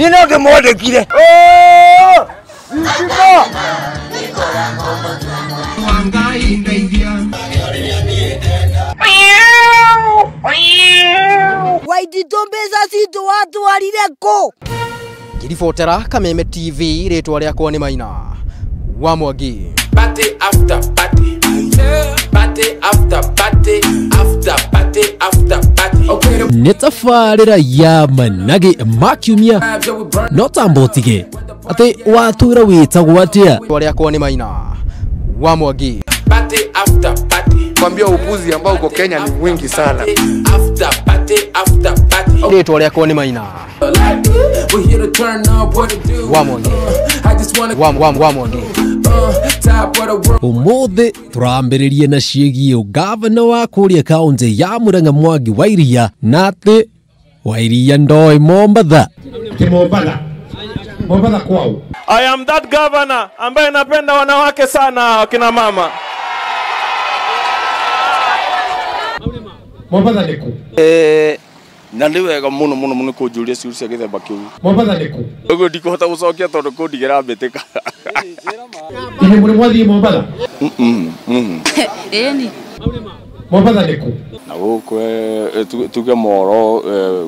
Niĩ no ndĩmwandĩkire. Waititũ mbeca citũ watwarire kũ? Ngĩribotera Kameme TV, rĩtwa rĩakwa nĩ Maina wa Mwangi. Party after party, party after party, after party after party. Okay, the Nĩ tabarĩra ya managĩ ma kiumia vibes that we burn. No tamba ũtige atĩ watwĩra wĩtagwo atĩa. Rĩtwa rĩakwa nĩ Maina wa Mwangi. Party after party. Kwambia upuzi ambao uko Kenya ni mwingi sana. After party after party. Rĩtwa rĩakwa nĩ Maina Like, we're here to turn up, what it do? wa Mwangi. I just wanna wa Mwangi. Top of the world. Ũmũthĩ tũrambĩrĩrie na ciĩgiĩ ũgavana wa kũrĩa kaũntĩ ya Murang'a Mwangi wa Iria, na atĩ Wairia ndoĩ Mombatha. Mombatha. Mombatha kwao. I am that governor ambaye napenda wanawake sana, wakina mama. Mombatha nĩ kũ? Na nĩ wega mũno mũno mũno kũnjũria ciũria cia gĩthemba kĩu. Mombatha nĩ kũ? Ũguo ndikũhota gũcokia tondũ kũndigĩra mbĩtĩka. Inyuĩ mũrĩ mwathiĩ Mombatha? Ĩni. Mombatha nĩ kũ? Na gũkũ tuge Moro,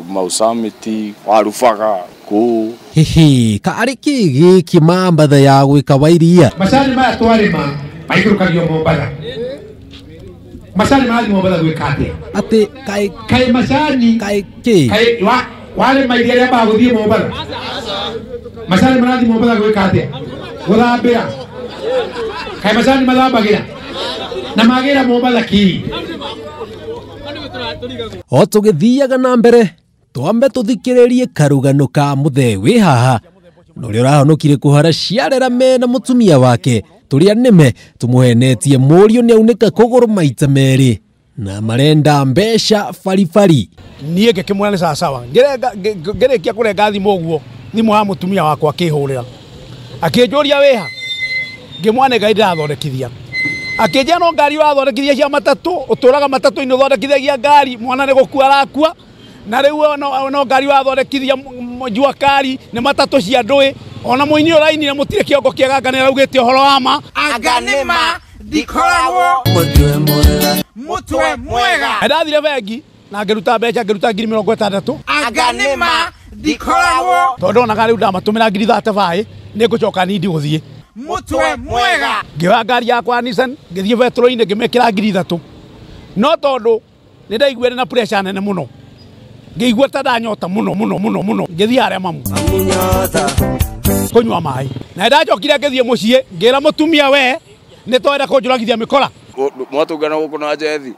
Mau Summit, Warubaga, kũu. Hihi karĩ kĩ gĩkĩ Mambatha ya gwĩka Wairia? Macani maya twarĩma maikũrũkagio Mombatha. Macani marathiĩ Mombatha gwĩka atĩa? Atĩ kaĩ Kaĩ macani kaĩ kĩ? Kaĩ warĩma iria rĩambaga gũthiĩ Mombatha? Macani marathiĩ Mombatha gwĩka atĩa? Gũthambĩra. Kaĩ macani mathambagĩra? Na magĩra Mombatha kĩ? O tũgĩthiaga na mbere twambe tũthikĩrĩrie karũgano ka mũthee wĩ haha na ũrĩa ũrahonokire kũhara ciarera mena mũtumia wake tũrĩa nĩme tũmũhenetie mũriũ nĩaunĩka kũgũrũ maita merĩ na marenda mbeca baribari. Niĩ ngĩkĩmwĩra nĩ sawasawa. Ngĩrĩkia kũrenga thimũ ũguo, thimũ ya mũtumia wakwa akĩhũrĩra, akĩnjũria wĩha, ngĩmwĩra nĩ ngari ndĩrathondekithia. Akĩnjĩra no ngari ũrathondekithia cia matatũ, ũtũraga matatũ-inĩ ũthondekithagia ngari, mwana nĩ gũkua arakua, na rĩu no ngari ũrathondekithia jua kari, nĩ matatũ cia ndũĩ, ona mũini ũrainire mũtirĩ kĩongo kĩega anga nĩaraugĩte ũhoro wa ma. Anga nĩ ma ndikoragwo mũtwe mwega. Ndathire bengi na ngĩruta mbeca, ngĩruta ngiri mĩrongo ĩtandatũ. Anga nĩ ma ndikoragwo tondũ ndonaga rĩu ndamatũmĩra ngiri 35 nĩngũcoka nindi gũthiĩ. Mũtwe mwega. Ngĩoya ngari yakwa Nissan, ngĩthiĩ betũrũ-inĩ ngĩmĩkĩra ngiri 3. No tondũ nĩndaiguire na pressure nene mũno, ngĩigua ta ndanyota mũno mũno mũno mũno, ngĩthiĩ harĩa mamu kũnyua maĩ. Na ndacokire ngĩthiĩ mũciĩ ngĩra mũtumia we nĩ twenda kũnjũragithia mĩkora. Mwatũngana gũkũ na njethi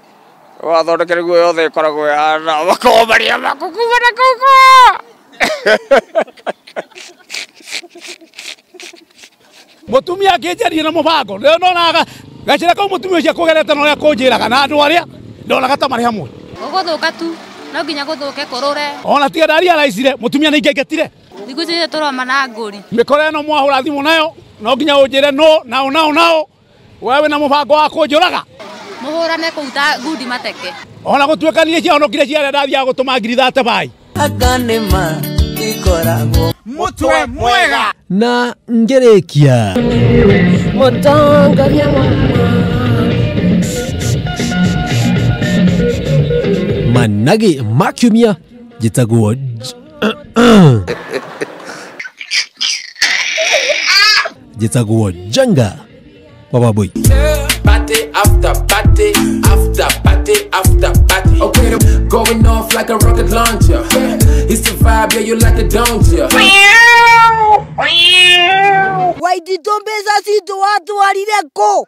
wathondekere guo yothe ĩkoragwo ĩhana makoragwo marĩa makũkuma na kũkũ. Mũtumia akĩnjaria na mũbango ndonaga gacĩra kau mũtumia ũcio akũgerete na ũrĩa kũnjĩraga na andũ arĩa ndonaga ta marĩ hamwe. Gũgũthũka tu no nginya gũthũke kũrũre. Ona tiga ndarealize mũtumia nĩ ingaingatire. Thikũ ici tũroma na ngũri. Mĩkora ĩno mwahũra thimũ nayo no nginya ũnjĩre no nao nao nao wewe na mũbango wa kũnjũraga. Mũhũrane kũu ta ngundi mateke. Ona gũtuĩka niĩ ciahonokire ciarĩa ndathiaga gũtũma ngiri 35. Anga nĩ ma ndikoragwo mũtwe mwega. Na ngĩrĩkia mũtongoria managĩ ma kiumia njĩtagwo njĩtagwo Jenga wa Wambui. Party after party after party after party. Okay, going off like a rocket launcher. It's the vibe, yeah, you like it, don't ya? Waititũ mbeca citũ watwarire kũ?